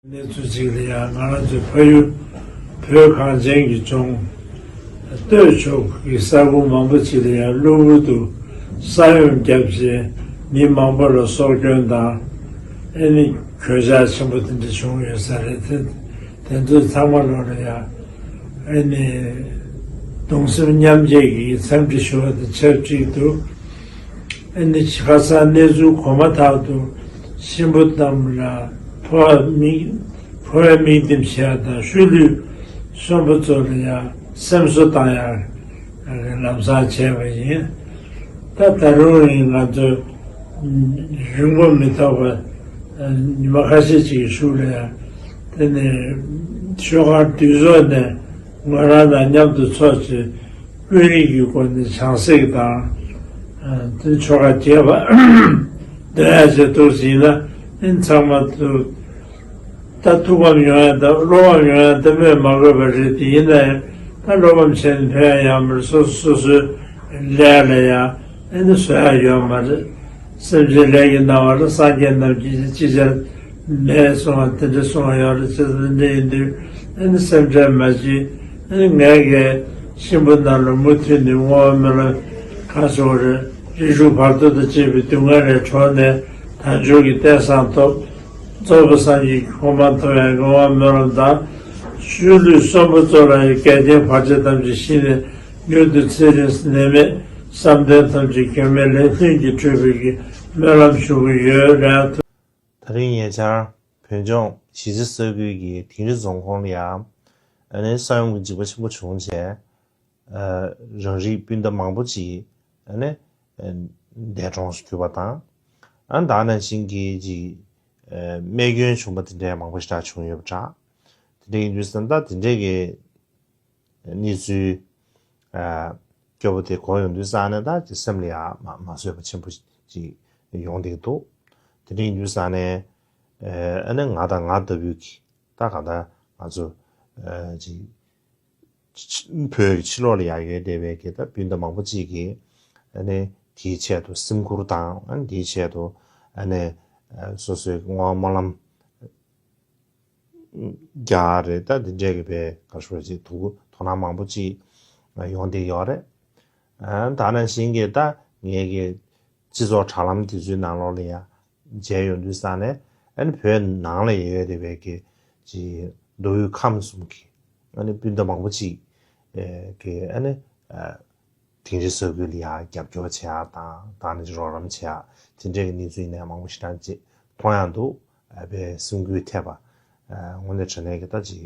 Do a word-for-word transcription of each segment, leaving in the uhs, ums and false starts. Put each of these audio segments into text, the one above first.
གནས་ཚུལ་ཅིག་ལ་ཡང་ང་རང་ཚོའི་ཕ་ཡུལ་བོད་གངས་ཅན་གྱི་ལྗོངས་སྟོད་ཕྱོགས་ཀྱི་ས་ཁུལ་མང་པོ་ཅིག་ལ་ཡང་གློ་བུར་དུ་ས་ཡོམ་བརྒྱབ་རྗེས་མི་མང་པོ་ལ་སྲོག་སྐྱོན་དང་ཨ་ནི་གོད་ཆག་ཆེན་པོ་དེ་འདྲ་བྱུང་ཡོད་ས་རེད། དེ་དེ་ཚོ་ཚང་མ་ལོག་ལ་ཡང་ཨ་ནི་གདུང་སེམས་མཉམ་སྐྱེད་ཀྱི་འཚམས་འདྲི་ཞུ་བ་དང་ཆབས་ཅིག་ཏུ། ཨ་ནི་ཁ་སང་གནས་ཚུལ་གོ་མ་ཐག་ཏུ་གཤིན་པོ་རྣམས་ལ་ཕོ་བ་མིག་ཕོ་བས་མིག་འདེམས་བྱས་དང་ཤུལ་ལུས་གསོན་པོ་ཚོ་ལ་ཡང་སེམས་གསོ་བཏང་ཡག་ལམ་སང་བྱས་པ་ཡིན། ད་ད་རུང་ཡིན་ང་ཚོ་རིང་པོ་མི་ཐོགས་པ་ཉི་མ་ཁ་ཤས་ཅིག་གི་གཞུག་ལ་ཡང་དེ་ནས་ཤོག་ཁ་དུས་ཚོད་ནས་ང་རང་དང་མཉམ་དུ་ཚོགས་ཀྱིས་ཀུན་རིག་གི་སྒོ་ནས་བྱང་སེམས་དང་། དེ་ཆོ་ག་རྒྱས་པ་འདོན་ཡ་བྱེད་ཐུབ་ཟིན་ན་ཨིན་ཚང་མ་ཚོ་ད་ཐུགས་ཕམ་ཡོང་ཡ་ད་བློ་ཕམ་ཡོང་ཡ་ད་སྨོས་མ་དགོས་པ་རེད། དེ་ཡིན་ན་ཡང་ད་བློ་ཕམ་བྱས་ནས་ཕན་ཡ་ཡོད་མ་རེད། སོ་སོ་སོ་སོའི་ལས་ལ་ཡང་ཨེ་ནི་བཟོ་ཡ་ཡོད་མ་རེད། སེམས་ཅན་ལས་ཀྱི་སྣང་བ་ལ་སངས་རྒྱས་རྣམས་ཀྱིས་ཅི་བྱར་མེད་གསུང་བ་དེ་འདྲ་གསུང་བ་ཡོད་རེད། བྱས་ཙང་འདི་ཡིན་དུས་ཨེ་ནི་སེམས་ཁྲལ་མ་བྱེད། ཨེ་ནི་ངས་ཀྱི་གཤིན་པོ་རྣམས་ལ་མུ་མཐུད་ནས་བསྔོ་བ་སྨོན་ལམ་གང་བྱུང་རེད། རིགས་དྲུག་བར་དོ་དང་བཅས་པའི་སྡུག་བསྔལ་ལས་གྲོལ་ནས་དལ་འབྱོར་གྱི་རྟེན་བཟང་ཐོབ། རྫོགས་པའི་སངས་རྒྱས་ཀྱི་གོ་འཕང་ཐོབ་པའི་བསྔོ་བ་སྨོན་ལམ་དང་། ཤུལ་ལུས་གསོན་པོ་ཚོ་ལ་ཡང་འགལ་རྐྱེན་བར་ཆད་ཐམས་ཅད་ཞི་ནས་མྱུར་དུ་ཚེ་རིང་ནད་མེད་བསམ་དོན་ཐམས་ཅད་འགྱུར་མེད་ལས་ལྷུན་གྱིས་གྲུབ་པའི་གི་སྨོན་ལམ་ཞུ་གི་ཡོད་རེད། ད་རིང་ཉེ་ཆར་བོད་ལྗོངས་གཞིས་རྩེ་ས་ཁུལ་གྱི་དིང་རི་རྫོང་ཁོངས་ལ་ཡང་ཨ་ནི་ས་ཡོམ་གྱི་འཇིགས་པ་ཆེན་པོ་བྱུང་རྗེས་རང་རིགས་སྤུན་ཟླ་མང་པོ་ཅིག་ཨ་ནི་འདས་གྲོངས་སུ་གྱུར་པ་དང་། ཨ་ནི་ད་ག་ནང་བཞིན་གྱི་ཅིག་རྨས་སྐྱོན་བྱུང་པ་དེ་འདྲའི་མང་པོ་ཞེ་དྲག་བྱུང་ཡོད་པ་འདྲ། དེ་འདྲ་ཡིན་དུས་ཙང་ད་དེ་འདྲའི་གི་གནས་ཚུལ་སྐྱོ་པོ་དེ་གོ་ཡོང་དུས་ཙང་ནས་ད་ཅིག་སེམས་ལ་ཡང་མ་མ་བཟོད་པ་ཆེན་པོ་ཅིག་ཡོང་བསྡད་འདུག་དེ་འདྲ་ཡིན་དུས་ཙང་ནས་ཨ་ནི་ང་དང་ང་ལྟ་བུའི་གི་ད་གང་ལྟར་ང་ཚོ་ཅིག་བོད་ཀྱི་ཕྱི་ལོགས་ལ་ཡང་ཡོད་བསྡད་པའི་གི་ད་སྤུན་ཟླ་མང་པོ་ཅིག་གིས་ཨ་ནི་དེའི་ཆེད་དུ་སེམས་ཁུར་དང་ཨ་ནི་དེའི་ཆེད་དུ་ཨ་ནི་སོ་སོའི་བསྔོ་བ་སྨོན་ལམ་རྒྱག་རེད། ད་འདི་འདྲས་ཀྱི་བའི་ག་ཤོད་ཅིག་དོ་དོ་སྣང་མང་པོ་ཅིག་ཡོང་བསྡད་ཡོད་རེད། ད་ནང་བཞིན་གྱི་ད་ངས་ཀྱི་སྤྱི་ཚོགས་དྲ་ལམ་དེ་ཚོའི་ནང་ལོགས་ལ་ཡང་མཇལ་ཡོང་དུས་ཙང་ནས་ཨ་ནི་བོད་ནང་ལ་ཡོད་བསྡད་པའི་གི་ཅིག་མདོ་དབུས་ཁམས་གསུམ་གྱི་ཨ་ནི་སྤུན་ཟླ་མང་པོ་ཅིག་གི་ཨ་ནི་དིང་རི་ས་ཁུལ་ལ་ཡང་རྒྱབ་སྐྱོར་བྱེད་ཡག་དང་ད་ནི་རོགས་རམ་བྱེད་ཡག་དེ་འདྲའི་གི་གནས་ཚུལ་ཡིན་ནའི་མང་པོ་ཞེ་དྲག་ཅིག་མཐོང་ཡག་འདུག་ཨ་བའི་སེམས་འགུལ་ཐེབས་པ། དངོས་གནས་དྲང་གནས་ཀྱི་ད་ཅིག་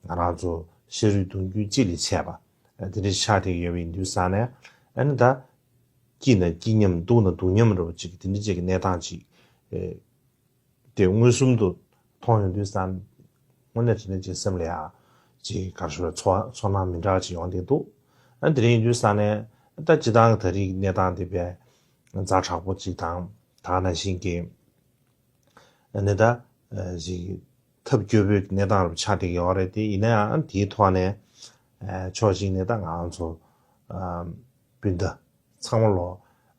ང་རང་ཚོ་ཤ་རུས་གདུང་རྒྱུད་གཅིག་ལས་ཆད་པ་དེ་འདྲ་ཆགས་བསྡད་ཡོད་པ་ཡིན་དུས་ཙང་ནས་ཨ་ནི་ད་སྐྱིད་ན་སྐྱིད་མཉམ་སྡུག་ན་སྡུག་མཉམ་འདྲ་བོ་ཅིག་དེ་འདྲ་ཅིག་གི་གནས་སྟངས་ཅིག་དེ་མངོན་སུམ་དུ་མཐོང་ཡོང་དུས་ཙང་དངོས་གནས་དྲང་གནས་ཅིག་སེམས་ལ་ཡང་ཅིག་ག་རེ་ཞུ་དགོས་རེད། ཚོར་ཚོར་སྣང་མི་འདྲ་ཅིག་ཡོང་བསྡད་འདུག་ཨ་དེ་རིང་ཡིན་དུས་ཙང་ནས་ད་སྤྱིར་བཏང་གི་ད་རེས་ཀྱི་གནས་སྟངས་དེ་དཔེ་ཛ་དྲག་པོ་ཅིག་དང་ད་ག་ནང་བཞིན་གྱི་ཨ་ནི་ད་ཅིག་ཐབས་སྐྱོ་པོའི་གནས་སྟངས་རུ་ཆགས་བསྡད་ཀྱི་ཡོད་རེད། དེ་ཡིན་ན་ཡང་དེའི་ཐོག་ནས་ཕྱོགས་གཅིག་ནས་ད་ང་རང་ཚོ་སྤུན་ཟླ་ཚང་མ་ལོ་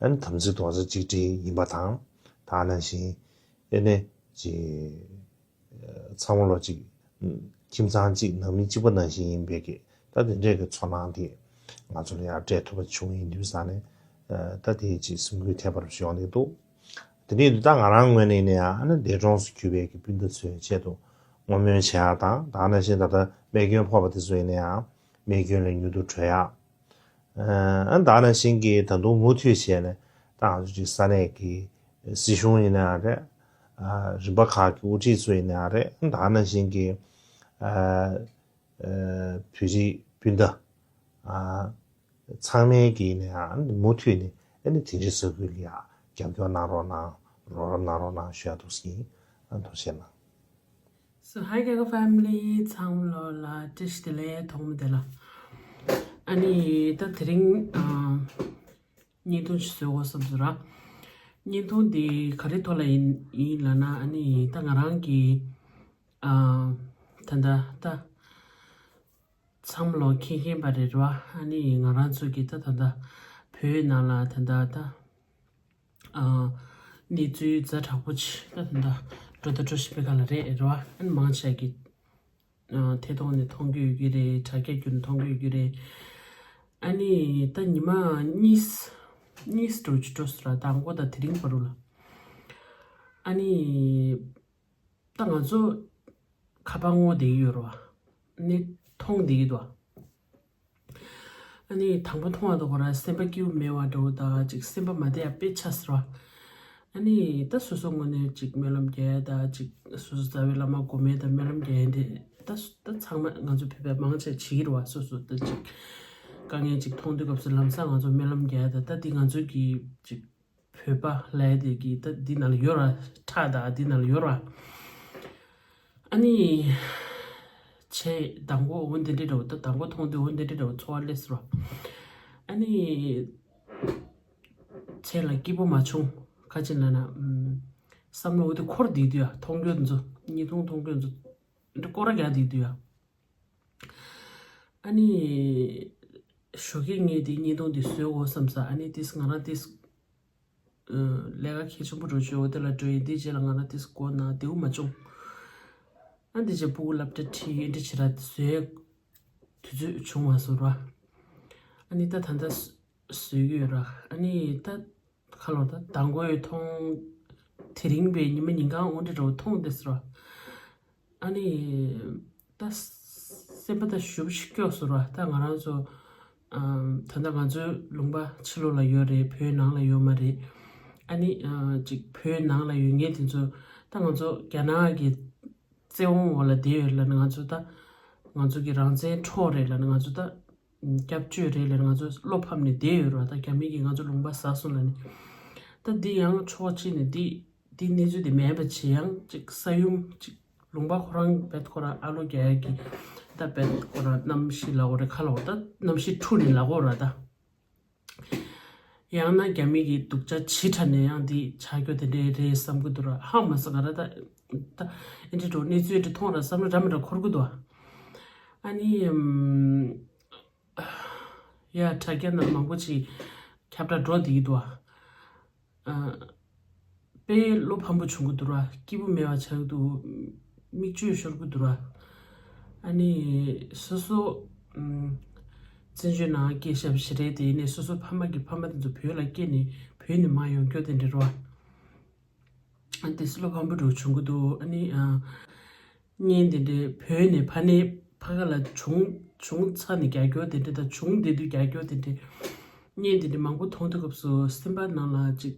ཨ་ནི་དམ་ཚིག་རྡོག་རྩ་གཅིག་སྒྲིལ་ཡིན་པ་དང་ད་ག་ནང་བཞིན་ཨ་ནི་ཅིག་ཚང་མ་ལོ་གཅིག་ཁྱིམ་ཚང་གཅིག་ནང་མི་གཅིག་པ་ནང་བཞིན་ཡིན་པའི་གི་ད་དེ་འདྲའི་གི་ཚོར་སྣང་དེ་ང་ཚོ་ལ་ཡང་སྤྲད་ཐུབ་པ་བྱུང་ཡིན་དུས་ཙང་ནས་ད་དེ་ཅིག་སེམས་འགུལ་ཐེབས་པ་རུ་ཡོང་གི་འདུག་དེ་ནས་ད་ང་རང་ངོས་ནས་ཡིན་ན་ཡང་ཨ་ནི་འདས་གྲོངས་སུ་གྱུར་པའི་གི་སྤུན་ཟླ་ཚོའི་ཆེད་དུ་བསྔོ་སྨོན་བྱེད་ཡག་དང་ད་ག་ནང་བཞིན་ད་ལྟ་རྨས་སྐྱོན་ཕོག་པ་དེ་ཚོ་ཡིན་ན་ཡང་རྨས་སྐྱོན་ལས་མྱུར་དུ་གྲོལ་ཡག་ཨ་ད་ག་ནང་བཞིན་གྱི་ད་དུང་མུ་མཐུད་བྱས་ནས་ད་ང་ཚོ་ཅིག་ས་གནས་ཀྱི་སྲིད་གཞུང་ཡིན་ན་ཡང་རེད། ཨ་རིམ་པ་ཁག་གི་དབུ་ཁྲིད་ཚོ་ཡིན་ན་ཡང་རེད། ད་ག་ནང་བཞིན་གྱི་ཨ་ཨ་བོད་རིགས་སྤུན་ཟླ་ཨ་ཚང་མས་ཀྱིས་ནས་ཨ་ནི་མུ་མཐུད་ནས་ཨ་ནི་དེ་འདྲའི་ས་ཁུལ་ལ་ཡང་རྒྱབ་སྐྱོར་གནང་རོགས་གནང་། རོགས་རམ་གནང་རོགས་གནང་ཞུ་ཡག་འདུག་ཟེར་གྱི་ཡིན། ཨ་ཐུགས་རྗེ་གནང་། So, hi Gaga family, ཚང་མ་ལོ་ལ་བཀྲ་ཤིས་བདེ་ལེགས། ཐོག་མ་དེ་ལ་ཨ་ནི་ད་དེ་རིང་ཨ་བརྙན་ཐུང་ཞིག་བཟོ་དགོས་བསམ་སོང་ར། བརྙན་ཐུང་འདི་ག་རེ་ཐོག་ལ་ཡིན་ཡིན་ལབ་ན་ཨ་ནི་ད་ང་རང་གི་ཨ་ད་ད་ད། ཚང་མ་ལོ་མཁྱེན་མཁྱེན་པ་རེད་བ། ཨ་ནི་ང་རང་ཚོ་གི་ད་ད་ད་བོད་ནང་ལ་ད་ད་ད་ཨ་གནས་ཚུལ་ཛ་དྲག་པོ་ཅིག་ད་ད་ད་ ད་བཀྲ་ཤིས་པའི་ཁ་ལ་རེད་རོ། ཨ་ནི་མང་ཆེ་གི་ཨ་ཐད་གཏོང་ནས་མཐོང་གི་ཡོད་ཀྱི་རེད། དྲ་རྒྱ་བརྒྱུད་ནས་མཐོང་གི་ཡོད་ཀྱི་རེད། ཨ་ནི་ད་ཉི་མ་གཉིས་གཉིས་འགྲོ་ཅི་འགྲོ་སོང་ར། དང་པོ་དང་དེ་རིང་བར་དུ་ལ། ཨ་ནི་ད་ང་ཚོ་ཁ་པར་སྔོག་བསྡད་ཀྱི་ཡོད་རེད་བ། ནི་མཐོང་བསྡད་ཀྱི་འདུག་ཨ་ནི་དང་པོ་མཐོང་བ་དང་ཁོ་རང་སེམས་པ་སྐྱིད་པོ་མེད་པ་འདྲ་བོ་དང་ཅིག་སེམས་པ་མ་བདེ་ཡ་དཔེ་ཆགས་སོང་ར། ཨ་ནི་ད་སོ་སོ་ངོས་ནས་ཅིག་སྨོན་ལམ་རྒྱག་ཡ་དང་ཅིག་སོ་སོ་རྩ་བའི་བླ་མ་སྒོམ་ཡ་དང་སྨོན་ལམ་རྒྱག་ཡ་འདི་ད་ད་ཚང་མ་ང་ཚོ་བོད་པ་མང་ཆེ་བྱེད་ཀྱི་རེད་བ། སོ་སོ་ད་ཅིག་དཀའ་ངལ་ཅིག་མཐོང་དུས་སྐབས་སུ་ལམ་སང་ང་ཚོ་སྨོན་ལམ་རྒྱག་ཡ་དང་ད་འདི་ང་ཚོ་གི་ཅིག་བོད་པ་ལབ་ཡ་དེ་གི་ད་འདི་ནང་ལ་ཡོད་ར། ཁྲག་དང་འདི་ནང་ལ་ཡོད་ར། ཨ་ནི་བྱས་དང་པོ་འོ་འདི་འདྲ་འདྲ་བོ་ད་དང་པོ་མཐོང་དུས་འོ་འདི་འདྲ་འདྲ་བོ་ཚོར་བ་སླེབས་སོང་ར། ཨ་ནི་བྱས་ལ་སྐྱིད་པོ་མ་བྱུང་། ག་ཅི་ལབ་ན་ཨམ་བསམ་བློ་འོ་དེ་འཁོར་བསྡད་དུས་ཡ་མཐོང་རྒྱུ་འདི་ཚོ་བརྙན་ཐུང་མཐོང་རྒྱུ་འདི་ཚོ་འདི་སྐོར་ར་རྒྱག་བསྡད་དུས་ཡ། ཨ་ནི་ཞོགས་ཀས་ངས་དེ་བརྙན་ཐུང་དེ་བཟོས་འོ་བསམ་ས། ཨ་ནི་དེས་ང་རང་དེས་ལས་ཀ་གལ་ཆེན་པོ་འགྲོ་ཆོག་འོ་དེ་ལ་འགྲོ་ཡིན། དེ་རྗེས་ལ་ང་རང་དེས་སྒོ་ན་བདེ་པོ་མ་བྱུང་། ཨ་འདི་རྗེས་སྤུ་གུ་སློབ་གྲྭ་ཁྲིད་ཡིན་འདི་བྱེད་ར་བཟོས་དུས་ཚོད་བྱུང་མ་སོང་ར། ཨ་ནི་ད་ད་ལྟ་བཟོས་ཡོད་ར། ཨ་ནི་ད་ཁ་ལོ་ད་དང་པོའི་མཐོང་དེ་རིང་བའི་ཉི་མ་ཉིན་གང་འོ་འདྲ་འདྲ་བོ་མཐོང་བསྡད་སོང་ར། ཨ་ནི་ད་སེམས་པ་ད་ཞེ་པོ་ཞིག་སྐྱོ་སོང་ར། ད་ང་རང་ཚོ་ཨམ་ད་ལྟ་ང་ཚོའི་ལུང་པ་ཕྱི་ལོགས་ལ་ཡོད་རེད། བོད་ནང་ལ་ཡོད་མ་རེད། ཨ་ནི་ཨ་ཅིག་བོད་ནང་ལ་ཡོད་མཁན་དེ་ཚོ་ད་ང་ཚོ་རྒྱ་ནག་གི་བཙན་དབང་འོག་ལ་བསྡད་ཡོད་ལབ་ན་ང་ཚོ་ད་ང་ཚོ་གི་རང་བཙན་འཕྲོག་རེད་ལབ་ན་ང་ཚོ་ད་སྐྱབས་བཅོལ་རེད་ལབ་ན་ང་ཚོ་བློ་ཕམ་ནས་བསྡད་ཡོད་རེད་བ། ད་རྒྱ་མི་གིས་ང་ཚོ་ལུང་པ་ཟ་སོང་ལབ་ནས། ད་འདི་ཡང་ཕྱོགས་གཅིག་ནས་འདི་འདི་གནས་ཚུལ་འདི་མེད་པ་བྱེད་ཡང་ཅིག་ས་ཡོམ་ཅིག་ལུང་པ་ཁོ་རང་བེད་ཁོ་རང་ཨ་ལོ་རྒྱག་ཡ་གི་ད་བེད་ཁོ་རང་གནམ་གཤིས་ལ་འོ་རེད། ཁ་ལ་འོ་ད་གནམ་གཤིས་འཁྲུག་ནས་ལ་འོ་ར། ད་ཡང་ན་རྒྱ་མི་གི་སྡུག་ཅག་ཇི་འདྲ་ནས་ཡང་འདི་ཆགས་རྒྱུ་དེ་འདྲའི་རེད་བསམ་གི་འདུག་ར། ཧ་མ་སོང་ང་ར། ད་ད་ཨེ་འདྲི་འགྲོ་གནས་ཚུལ་འདྲ་མཐོང་ར་བསམ་བློ་འདྲ་མི་འདྲ་འཁོར་གི་འདུག་ཨ་ནི་ཡ་དྲ་རྒྱ་ནང་མང་པོ་ཅིག་ཁྱབ་བསྒྲགས་འགྲོ་བསྡད་ཀྱི་འདུག་ཨ། དཔེ་བློ་ཕམ་པོ་བྱུང་གི་འདུག་ར། སྐྱིད་པོ་མེད་པ་ཆགས་ཀྱི་འདུག་མིག་ཆུ་ཤོར་གི་འདུག་ར། ཨ་ནི་སོ་སོ་ཨམ་བཙན་བྱོལ་ནང་སྐྱེས་བཞག་པ་ཞིག་རེད་དེ། ཡིན་ནའི་སོ་སོ་ཕ་མ་གི་ཕ་མ་དེ་ཚོ་བོད་ལ་སྐྱེས་ནས་བོད་ནས་མར་ཡོང་རྒྱུ་དེ་འདྲ་རེད་བ། ཨ་དེ་སུ་བློ་ཕམ་པོ་འདྲ་བྱུང་གི་འདུག་ཨ་ནི་ཨ་བརྙན་དེ་འདྲའི་བོད་ནས་ཕ་ནས་ཕ་ག་ལ་བྱུང་བྱུང་ཚར་ནས་རྒྱག་རྒྱུ་དེ་འདྲ་དང་། བྱུང་བསྡད་དུས་རྒྱག་རྒྱུ་དེ་འདྲ་བརྙན་དེ་འདྲ་མང་པོ་མཐོང་དུས་སྐབས་སུ་སེམས་པ་ནང་ལ་ཅིག་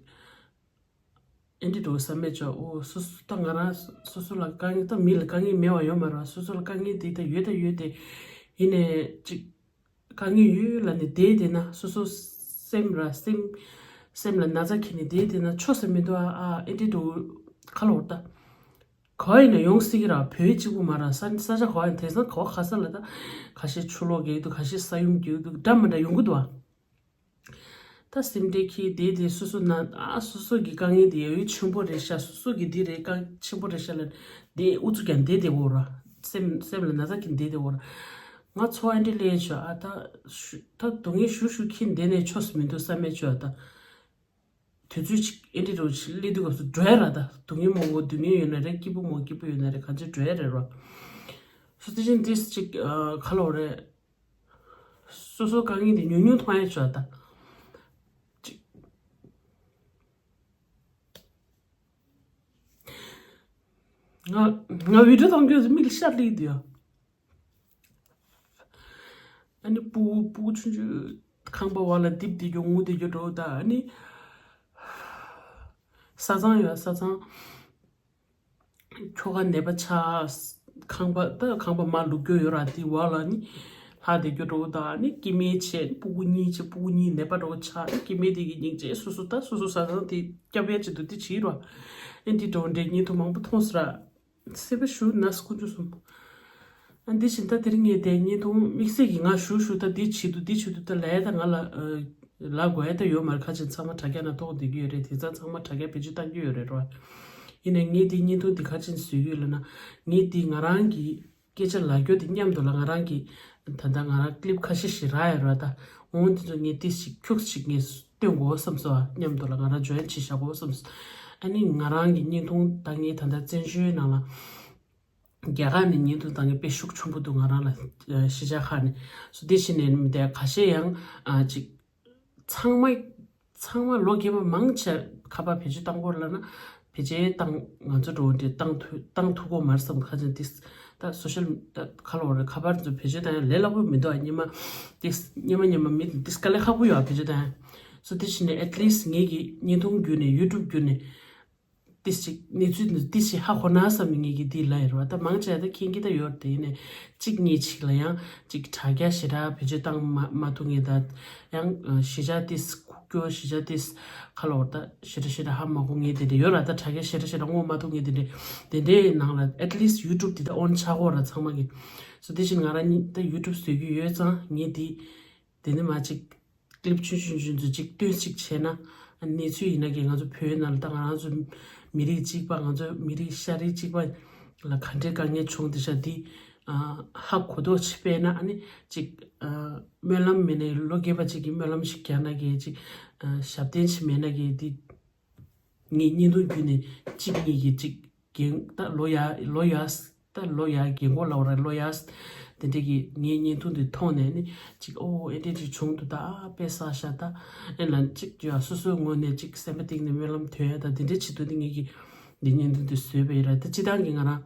ཨེ་འདྲ་འདྲ་བོ་བསམ་མེད་ཅོག་ཨོ་སོ་སོ་ད་ང་རང་སོ་སོ་ལ་དཀའ་ངལ། ད་མི་ལ་དཀའ་ངལ་མེད་པ་ཡོད་མ་རེད་བ། སོ་སོ་ལ་དཀའ་ངལ་དེ་ད་ཡོད་ད་ཡོད་དེ། ཡིན་ནའི་ཅིག་དཀའ་ངལ་ཡོད་ལབ་ནས་བསྡད་བསྡད་ན་སོ་སོ་སེམས་ར་སེམས་སེམས་ལ་ན་ཚ་འཁྱེར་ནས་བསྡད་བསྡད་ན་ཆོག་ས་མི་འདུག་ཨ། ཨ་ཨེ་འདྲ་འདྲ་བོ་ཁ་ལོ་ད་ག་བ་ཡིན་ན་ཡོང་སྲིད་ཀྱི་ར། བོད་གཅིག་པུ་མ་ར། ས་ས་ཆ་ག་བ་ཡིན། དེང་སང་ག་བ་ག་ས་ལ་ད་ཁ་ཤས་ཆུ་ལོག་རྒྱག་གི་འདུག་ཁ་ཤས་ས་ཡོམ་རྒྱག་གི་འདུག་འདྲ་མི་འདྲ་ཡོང་གི་འདུག་ཨ། ད་སེམས་ཁྲལ་འཁྱེར་བསྡད་དེ་སོ་སོ་ན་ཨ་སོ་སོ་གི་དཀའ་ངལ་དེ་ཡ་ཡོད་ཆེན་པོ་རེད་ཤག་སོ་སོ་གི་འདི་རེད་དཀའ་ཆེན་པོ་རེད་ཤག་ལ་དེ་ཨུ་ཚུགས་ཀྱང་བསྡད་བསྡད་འོ་ར། སེམས་སེམས་ལ་ན་ཚ་གིན་བསྡད་བསྡད་འོ་ར། ང་ཚོ་ཨ་འདྲ་ལས་ཤག་ཨ་ད་ཞུ་ད་སྡུག་བསྔལ་ཞུ་ཞུ་འཁྱེར་བསྡད་ནས་ཆོག་ས་མི་འདུག་བསམ་མེད་ཅོག་ཨ། ད་དུས་ཚོད་ཅིག་ཨེ་འདྲ་འདྲ་བོ་ཅིག་སླེབས་དུས་སྐབས་སུ་འགྲོ་ཡ་ར། ད་སྡུག་བསྔལ་མང་པོ་སྡུག་བསྔལ་ཡོད་ན་རེད། སྐྱིད་པོ་མང་པོ་སྐྱིད་པོ་ཡོད་ན་རེད། ག་ཚོད་འགྲོ་ཡ་རེད་ར། སོ་དེ་བཞིན་དེ་ཅིག་ཨ་ག་ལོ་རེད། སོ་སོ་དཀའ་ངལ་དེ་ཉུང་ཉུང་མཐོང་ཡ་ཆོག་ད། ཅིག་ང་ང་བི་ཌིའོ་གཏོང་རྒྱུ་མིག་ལ་ཤར་སླེབས་འདུག་ཡ། ཨ་ནི་སྤུ་སྤུ་གུ་ཆུང་ཆུང་ཁང་པ་བ་ལ་རྡིབ་བསྡད་རྒྱུ་ངུ་བསྡད་རྒྱུ་འདྲ་བོ་ད། ཨ་ནི་ས་གཙང་ཡོད་ས་གཙང་། ཁྱོ་ག་ནད་པ་ཆགས། ཁང་པ་ད་ཁང་པ་མར་བླུག་རྒྱུ་ཡོད་ར། དེ་བ་ལ་ནི་ལྷག་བསྡད་རྒྱུ་འདྲ་བོ་ད། ཨ་ནི་སྐྱེ་དམན་བྱས་སྤུ་གུ་གཉིས་བྱས་སྤུ་གུ་གཉིས་ནད་པ་འདྲ་བོ་ཆགས། སྐྱེ་དམན་དེ་གི་སྙིང་རྗེ་སོ་སོ་ད་སོ་སོ་ས་གཙང་དེ་སྐྱབས་ཡ་ཆེད་དུ་དེ་བྱེད་ར། ཨ་འདི་འདྲ་བོ་འདྲའི་བརྙན་ཐུང་མང་པོ་མཐོང་སོང་ར། སེམས་པ་ཞུ་ན་དཀོན་མཆོག་གསུམ། ཨ་འདི་བཞིན་ད་དེ་རིང་ངས་དེ་བརྙན་ཐུང་དམིགས་བསལ་གྱིས་ང་ཞུ་ཞུ་ད་འདི་བྱེད་དུ་འདི་བྱེད་དུ་ད་ལས་ད་ང་ལ་ལ་དགོས་ཡ་ད་ཡོད་མ་རེད། ཁ་ཆེ་ཚང་མ་དྲ་རྒྱ་ནང་གཏོང་བསྡད་ཀྱི་ཡོད་རེད། དེང་སང་ཚང་མ་དྲ་རྒྱ་བེད་སྤྱོད་བཏང་གི་ཡོད་རེད་རོ། ཡིན་ནའི་ངས་འདི་བརྙན་ཐུང་འདི་ག་ཅིན་བཟོས་ཡོད་ལབ་ན། ངས་འདི་ང་རང་གི་སྐད་ཆ་ལབ་རྒྱུ་དེ་མཉམ་དུ་ལ་ང་རང་གི་ད་ལྟ་ང་རང་ཀི་ལིབ་ཁ་ཤས་ཤིག་རག་ཡོད་ར། ད་འོང་དེ་ཚོ་ངས་ཏིས་ཞིག་ཁྱུག་ཞིག་ངས་སྟོན་དགོས་བསམ་སོང་། མཉམ་དུ་ལ་ང་རང་ཇོ་ཡན་བྱེད་བཞག་དགོས་བསམ་སོང་ ཨ་ནི་ང་རང་གི་བརྙན་ཐུང་ད་ངས་ད་ལྟ་བཙན་བྱོལ་ནང་ལ་རྒྱ་གར་ནས་བརྙན་ཐུང་ད་ངས་དཔེ་ཤུགས་ཆེན་པོ་འདུག་ང་རང་ལ་གཞིས་ཆགས་ཁག་ནས་སོ་དེ་བཞིན་ནས་མི་དེ་ཁ་ཤས་ཡང་ཅིག་ཚང་མ་ཚང་མ་ལོ་རྒན་པ་མང་ཆེ་ཁ་པར་བེད་སྤྱོད་བཏང་གོ་ལབ་ན་བེད་སྤྱོད་བཏང་ང་ཚོ་འགྲོ་འདྲེ་བཏང་ཐུ་བཏང་ཐུ་གོ་མར་བསམ་ཁ་ཅན་ཏིས་ད་སོ་ཤལ་ད་ཁ་ལོ་རེ་ཁ་པར་ཚོ་བེད་སྤྱོད་བཏང་ཡང་ལས་སླ་པོ་མི་འདུག་ཨ་ཉི་མ་ཏིས་ཉི་མ་ཉི་མ་མི་ཏིས་དཀའ་ལས་ཁག་པོ་ཡོད་ཨ་བེད་སྤྱོད་བཏང་ཡང་སོ་དེ་བཞིན་ནས་at least ངེད་ཀྱི་བརྙན་ཐུང་བརྒྱུད་ནས་ཡུ་ཊུབ་བརྒྱུད་ནས་ཏིས་ཅིག་གནས་ཚུལ་འདི་ཏིས་ཅིག་ཧ་གོ་ན་བསམ་ནས་ངེད་ཀྱི་འདི་ལ་ཡོད་རེད་བ། ད་མང་ཆེ་ད་མཁྱེན་གྱི་ད་ཡོད་དེ་ཡིན་ནས་གཅིག་གཉིས་ཅིག་ལ་ཡང་ཅིག་དྲ་རྒྱ་ཞེ་དྲག་བེད་སྤྱོད་བཏང་མ་མ་ཐུབ་ངེས་ད་ཡང་གཞིས་ཆགས་ཏིས་ཁུག་ཀྱོ་གཞིས་ཆགས་ཏིས་ཁ་ལོ་ད་ཞེ་དྲག་ཞེ་དྲག་ཧ་མ་གོ་ངེས་དེ་འདྲ་ཡོད་ར། ད་དྲ་རྒྱ་ཞེ་དྲག་ཞེ་དྲག་ངོ་མ་ཐུབ་ངེས་དེ་འདྲ་དེ་འདྲའི་ནང་ལ་at least ཡུ་ཊུབ་འདི་ད་ཨོན་ཆགས་གོ་ར་ཚང་མ་གི་སོ་དེ་བཞིན་ང་རང་གཉིས་ད་ཡུ་ཊུབ་བཟོ་རྒྱུ་ཡོད་ཙང་ངེས་འདི། དེ་ནས་མ་ཅིག་clip ཆུང་ཆུང་ཆུང་ཚོ་ཅིག་སྟོན་ཅིག་བྱས་ན་གནས་ཚུལ་ཡིན་ན་གི་ང་ཚོ་བོད་ནང་ལ་ད་ང་རང་ཚོ་མི་རིགས་གཅིག་པ་ང་ཚོ་མི་རིགས་ཤ་རིགས་གཅིག་པ་ལ་ག་འདྲའི་དཀའ་ངལ་བྱུང་དེ་ཤ་འདི་ཧ་གོ་ཐོག་ཆེ་དཔེར་ན་ཨ་ནི་ཅིག་སྨོན་ལམ་མེད་ནས་ལོ་རྒས་པ་ཅིག་གི་སྨོན་ལམ་ཞིག་རྒྱག་ན་གི་ཅིག་ཞབས་བརྟན་ཞིག་མེད་ན་གི་འདི། ངས་བརྙན་ཐུང་བརྒྱུད་ནས་གཅིག་གཉིས་ཀྱིས་གཅིག་རྒན་ད་ལོ་ཡ་ལོ་ཡ་ད་ལོ་ཡ་རྒན་གོག་ལབ་ར་ལོ་ཡ་དེ་འདྲས་ཀྱིས་ངའི་བརྙན་ཐུང་འདི་མཐོང་ནས་ནི་གཅིག་ཨོ་ཨེ་འདྲས་ཅིག་བྱུང་འདུག་ད་ཨ་དཔེ་བསགས་ཤག་ད་ཨེ་ལ་གཅིག་ཡ་སོ་སོའི་ངོས་ནས་གཅིག་སེམས་པ་གཏིང་ནས་སྨོན་ལམ་ཐོན་ཡ་ད་དེ་འདྲས་བྱེད་འདུག་དེ་ངེད་ཀྱིས་འདི་བརྙན་ཐུང་འདི་བཟོས་པ་ཡིན་ར། ད་སྤྱི་བཏང་གི་ང་རང་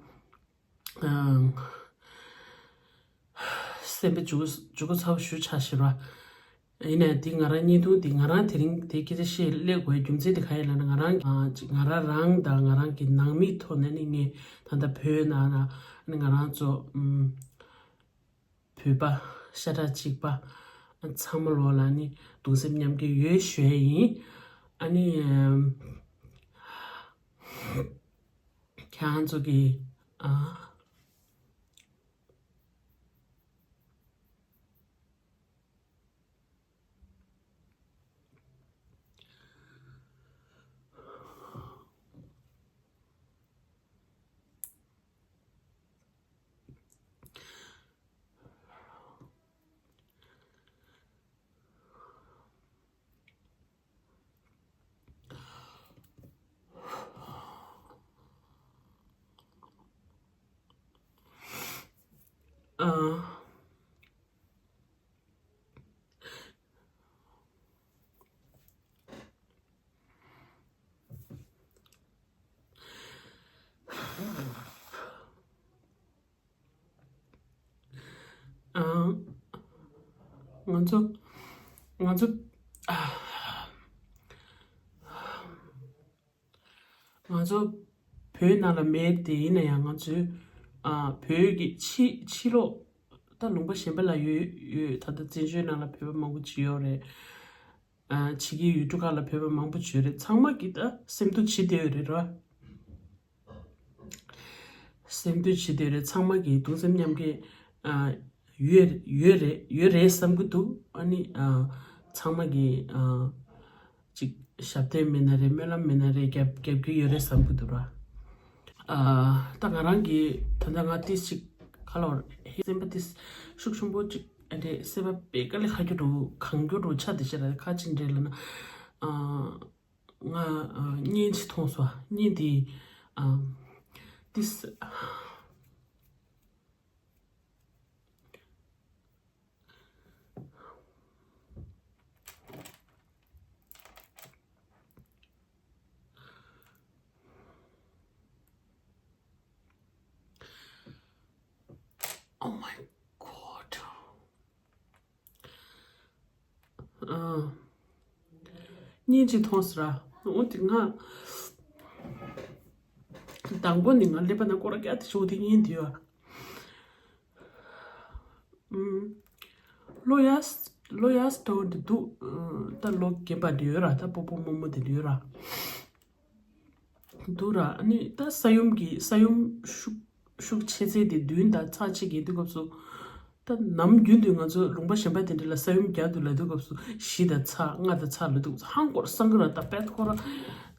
སེམས་པ་འཇུ་འཇུ་གུ་ཚ་བོ་ཞུ་ཆ་ཞེས་ར། ཡིན་ནའི་འདི་ང་རང་བརྙན་ཐུང་འདི་ང་རང་དེ་རིང་དེ་སྐད་ཆ་བཤད་སླེབས་དགོས་རྒྱུ་མཚན་དེ་ག་ཡིན་ལབ་ན་ང་རང་ཨ་ཅིག་ང་རང་རང་དང་ང་རང་གི་ནང་མི་ཐོག་ནས་ནི་ངས་ད་ལྟ་བོད་ནང་ན་ནི་ང་རང་ཚོ་ཨུམ་བོད་པ་ཤ་ཁྲག་གཅིག་པ་ཚང་མ་ལོ་ལ་ནི་གདུང་སེམས་མཉམ་སྐྱེད་ཡོད་ཞུ་ཡས་ཡིན། ཨ་ནི་ཨམ་ཁྱེད་རང་ཚོ་གི་ཨ། ཨ། ཨ། ང་ཚོ་ང་ཚོ་ཨ། ང་ཚོ་བོད་ནང་ལ་མེད་དེ་ཡིན་ན་ཡང་ང་ཚོའི་ཨ་བོད་ཀྱི་ཕྱི་ཕྱི་ལོགས་ད་ལུང་པ་གཞན་པ་ལ་ཡོད་ཡོད་ད་ལྟ་བཙན་བྱོལ་ནང་ལ་བོད་པ་མང་པོ་ཅིག་ཡོད་རེད། ཨ་ཕྱི་རྒྱལ་ཡུལ་གྲུ་ཁག་ལ་བོད་པ་མང་པོ་ཅིག་ཡོད་རེད། ཚང་མ་གིས་ད་སེམས་སྡུག་བྱེད་བསྡད་ཡོད་རེད་ར། སེམས་སྡུག་བྱེད་བསྡད་ཡོད་རེད། ཚང་མ་གིས་གདུང་སེམས་མཉམ་སྐྱེད་ཨ་ཡོད་ཡོད་རེད་ཡོད་རེད་བསམ་གྱི་འདུག་ཨ་ནི་ཨ་ཚང་མ་གིས་ཨ་ཅིག་ཞབས་བརྟན་མེད་ན་རེད། སྨོན་ལམ་མེད་ན་རེད། རྒྱབ་རྒྱབ་ཀྱི་ཡོད་རེད་བསམ་གྱི་འདུག་ར། ཨ་ད་ང་རང་གིས་ད་ལྟ་ང་ཏིས་ཅིག་ག་ལ་བར་ཧེ་སེམས་པ་ཏིས་ཤུགས་ཆེན་པོ་ཅིག་ཨ་འདྲས་སེམས་པ་དཔེ་དཀའ་ལས་ཁག་རྒྱུ་འགྲོ་གང་རྒྱུ་འགྲོ་ཆ་དེ་ཤ་ར་ཁ་ཅིག་འདྲས་ལ་ན་ཨ་ང་ཨ་བརྙན་ཅིག་མཐོང་སོང་། བརྙན་དེ་ཨ་ཏིས། Oh my God. ཨ། བརྙན་ཅིག་མཐོང་སོང་ར། འོ་དེ་ང་དང་པོ་ནི་ང་ཀླད་པ་ནང་སྐོར་ར་བཀྱག་དེ་ཞོག་དེ་བརྙན་དེ་ཡོད། ཨུམ། ལོ་ཡས་ལོ་ཡས་སྟོན་དེ་འདུག་ད་ལོ་རྒན་པ་དེ་ཡོད་ར། ད་སྤོ་སྤོ་རྨོ་རྨོ་དེ་ཡོད་ར། འདུག་ར། ཨ་ནི་ད་ས་ཡོམ་གྱི་ས་ཡོམ་ཤུགས་ཤུགས་ཆེ་ཚད་དེ་བདུན་དང་ཚེག་གཅིག་གི་དུས་སྐབས་སུ། ད་ནམ་རྒྱུན་དུ་ང་ཚོ་ལུང་པ་གཞན་པ་དེ་འདྲ་ལ་ས་ཡོམ་རྒྱག་འདུག་ལབ་དུས་སྐབས་སུ་བཞི་དང་ཚེག་ལྔ་དང་ཚེག་ལབ་དུས་ཧང་སྐོར་སང་གི་ར། ད་བེད་ཁོ་ར་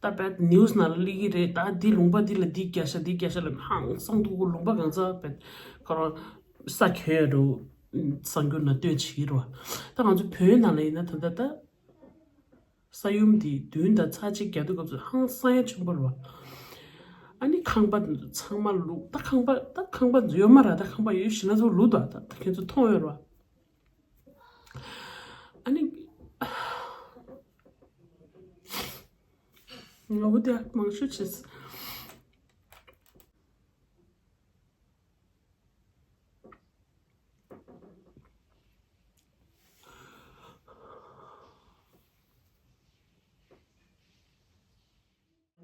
ད་བེད་ནིའུ་སི་ནང་ལ་སླེབས་ཀྱི་རེད། ད་འདི་ལུང་པ་འདི་ལ་འདི་རྒྱག་ཤག་འདི་རྒྱག་ཤག་ལབ་ཧང་སང་འདུག་གོ། ལུང་པ་གང་ཚ་བེད་ཁོ་ར་ས་གྱོན་ཡ་རུ་གསར་འགྱུར་ནང་སྟོན་བྱེད་ཀྱི་རེད་བ། ད་ང་ཚོ་བོད་ནང་ལ་ཡིན་ན་ད་ལྟ་ད། ས་ཡོམ་དེ་མདུན་དང་ཚར་གཅིག་རྒྱག་དུས་སྐབས་སུ་ཧང་སང་ཡ་ཆེན་པོ་རེད་བ། ཨ་ནི་ཁང་པ་ཚང་མ་ལུག་ད་ཁང་པ་ད་ཁང་པ་ཡོད་མ་རེད། ད་ཁང་པ་ཡོད་བཞིན་ན་ཚོ་ལུག་ད་ད་ཁྱེད་ཚོ་མཐོང་ཡོད་རེད་བ། ཨ་ནི། ང་འོ་དེ་མང་ཤོས་བྱས།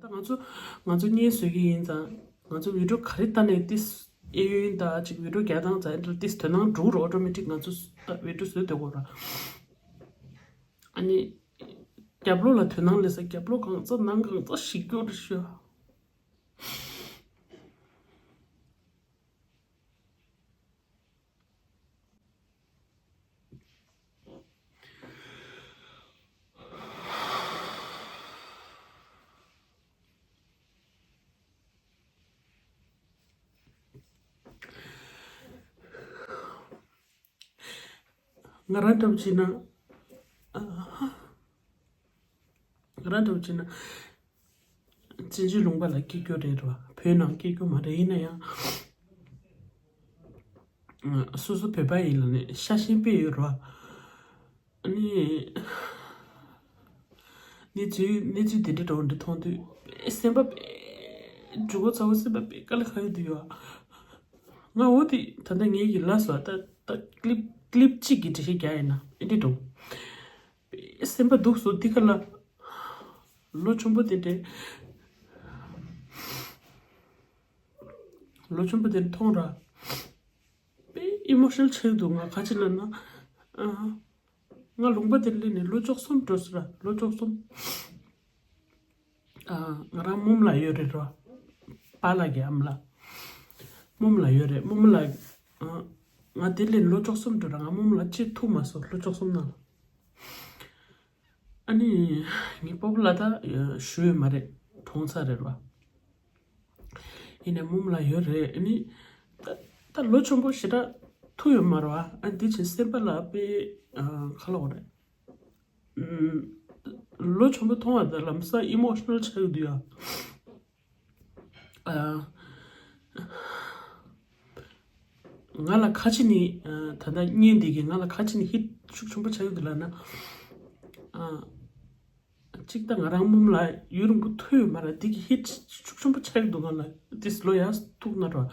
ད་ང་ཚོ་ང་ཚོ་བརྙན་བཟོ་གི་ཡིན་ཙང་། ང་ཚོ་བི་ཌིའོ་ག་རེ་ལྟ་ནས་ཏིས་ཨེ་ཡོན་ད་ཅིག་བི་ཌིའོ་རྒྱག་སྟངས་ཙང་ཨེ་འདྲ་ཏིས་དོ་སྣང་འགྲོ་རོགས་ཨོ་ཊོ་མེ་ཊིག་ང་ཚོ་ད་བི་ཌིའོ་བཟོས་སྡོད་དགོས་ར། ཨ་ནི་རྒྱབ་ལོགས་ལ་དོ་སྣང་སླེབས་ས་རྒྱབ་ལོགས་གང་ཚ་ནང་གང་ཚ་ཞིག་སྐྱོར་རེ་ཤོད། ང་རང་འདྲ་བོ་བྱས་ན། ང་རང་འདྲ་བོ་བྱས་ན། བཙན་བྱོལ་ལུང་པ་ལ་སྐྱེས་རྒྱུ་རེད་ར། བོད་ནང་སྐྱེས་རྒྱུ་མ་རེད། ཡིན་ན་ཡང་། སོ་སོ་བོད་པ་ཡིན་ལ་ནས་ཤ་ཞེན་དཔེ་ཡོད་ར། ཨ་ནི། གནས་ཚུལ་གནས་ཚུལ་དེ་འདྲ་འདྲ་བོ་འདྲ་མཐོང་དུས་དཔེ་སེམས་པ་དཔེ། འགྲོ་གི་ཚ་བོ་སེམས་པ་དཔེ་དཀའ་ལས་ཁག་ཡོད་དུ་ཡོད། ང་འོ་དེ་ད་ལྟ་ངེད་ཀྱི་ལ་སོ་ད་ད་ཀླིབ་ཀླིབ་གཅིག་གི་འགྲེལ་བཤད་རྒྱག་ཡིན་ན་ཨེ་འདྲ་འགྲོ། དཔེ་སེམས་པ་སྡུག་སོ་འདི་ག་ལ། ལོ་ཆུང་པོ་དེ་འདྲའི། ལོ་ཆུང་པོ་དེ་མཐོང་ར། དཔེ་ཨི་མོ་ཤི་ནལ་ཆགས་འདུག་ང་ག་ཅི་ལབ་ན། ཨ། ང་ལུང་པ་དེར་སླེབས་ནས་ལོ་བཅུ་གསུམ་འགྲོ་སོང་ར། ལོ་བཅུ་གསུམ། ཨ། ང་རང་རྨོ་མོ་ལགས་ཡོད་རེད་ར། པཱ་ལགས་ཀྱི་ཨ་མ་ལགས། རྨོ་མོ་ལགས་ཡོད་རེད། རྨོ་མོ་ལགས། ཨ། ང་དེར་སླེབས་ནས་ལོ་བཅུ་གསུམ་འགྲོ་ར། ང་རྨོ་མོ་ལགས་ཅིག་ཐུག་མ་སོང་ལོ་བཅུ་གསུམ་ནང་ལ། ཨ་ནི། ངའི་སྤོ་བོ་ལ་ད་ཞུ་ཡོད་མ་རེད། གྲོངས་ཚར་རེད་བ། ཡིན་ནའི་རྨོ་མོ་ལགས་ཡོད་རེད། ཨ་ནི། ད་ད་ལོ་ཆུང་པོ་ཞེ་དྲག་ཐུག་ཡོད་མ་རེད་བ། ཨ་འདི་བྱས་སེམས་པ་ལ་དཔེ་ཨ་ག་ལབ་དགོས་རེད། ཨུམ། ལོ་ཆུང་པོ་མཐོང་བ་དང་ལམ་སང་ཨི་མོ་ཤི་ནལ་ཆགས་ཀྱི་འདུག་ཡ། ཨ། ང་ལ་ག་ཅི་ནས་ཨ་ད་ལྟ་བརྙན་འདི་གིས་ང་ལ་ག་ཅི་ནས་ཧིཊ་ཤུགས་ཆེན་པོ་ཆགས་ཀྱི་འདུག་ལབ་ན། ཨ། གཅིག་ད་ང་རང་རྨོ་མོ་ལགས་ཡུན་རིང་པོ་ཐུག་ཡོད་མ་རེད། འདི་གིས་ཧིཊ་ཤུགས་ཆེན་པོ་ཆགས་ཀྱི་འདུག་ང་ལ་འདི་ལོ་ཡག་ཐུག་ན་འགྲོ།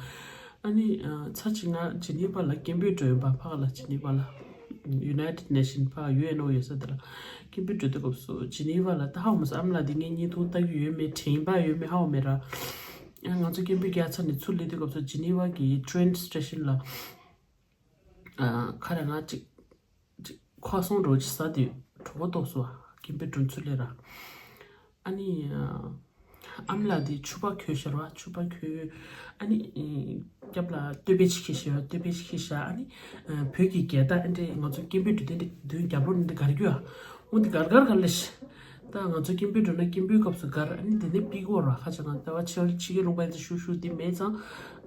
ཨ་ནི་ཨ་ཚར་གཅིག་ང་ཇི་ནི་ཝ་ལ་སྐད་འབོད་འགྲོ་ཡོད་པ། ཕ་ག་ལ་ཇི་ནི་ཝ་ལ། United Nation ཕ་ཡུ་ཨེན་ཨོ་ཡོད་ས་དེ་ལ་སྐད་འབོད་འགྲོ་དུས་སྐབས་སུ་ཇི་ནི་ཝ་ལ་ད་ཧ་གོ་མ་སོང་། ཨ་མ་ལགས་འདི་ངས་བརྙན་ཐུང་ལྟ་གི་ཡོད་མེད་དྲན་པ་ཡོད་མེད་ཧ་གོ་མེད་ར། ང་ཚོ་སྐད་འབོད་རྒྱག་ཚར་ནས་ཚུར་སླེབས་དུས་སྐབས་སུ་ཇི་ནི་ཝ་གི་ཊེན་སི་ཊེ་ཤན་ལ་ཨ་ཁ་ར་ང་ཅིག་ཅིག་ཁ་སང་འགྲོ་ཅིག་ཟ་དུས་གྲོད་ཁོག་ལྟོགས་སོང་། སྐད་འབོད་འགྲོ་ཚུར་སླེབས་ར། ཨ་ནི་ཨ་མ་ལགས་འདི་ཕྱུ་པ་གྱོན་ཤར་བ། ཕྱུ་པ་གྱོན། ཨ་ནི་ཨེ་རྒྱབ་ལ་སྟོད་པ་ཅིག་འཁྱེར་ཤར་བ། སྟོད་པ་ཅིག་འཁྱེར་ཤར། ཨ་ནི་ཨ་བོད་ཀྱི་རྒྱལ་དར་ཨ་འདྲས་ང་ཚོ་སྐད་འབོད་འགྲོ་དེ་འདྲས་མདུན་རྒྱབ་ལོགས་ནས་འདི་གར་རྒྱུ་ཨ། འོ་འདི་གར་གར་གར་ལེ་ཤི། ད་ང་ཚོ་སྐད་འབོད་འགྲོ་ན་སྐད་འབོད་སྐབས་སུ་གར་ཨ་ནི་དེ་ནས་པི་གོ་ར། ཁ་ཆེ་ང་ལྟ་བ་ཕྱི་ཕྱི་རྒྱལ་ལུང་པ་ཡིན་ཚེ་ཤུ་ཤུ་འདི་མེད་ཙང་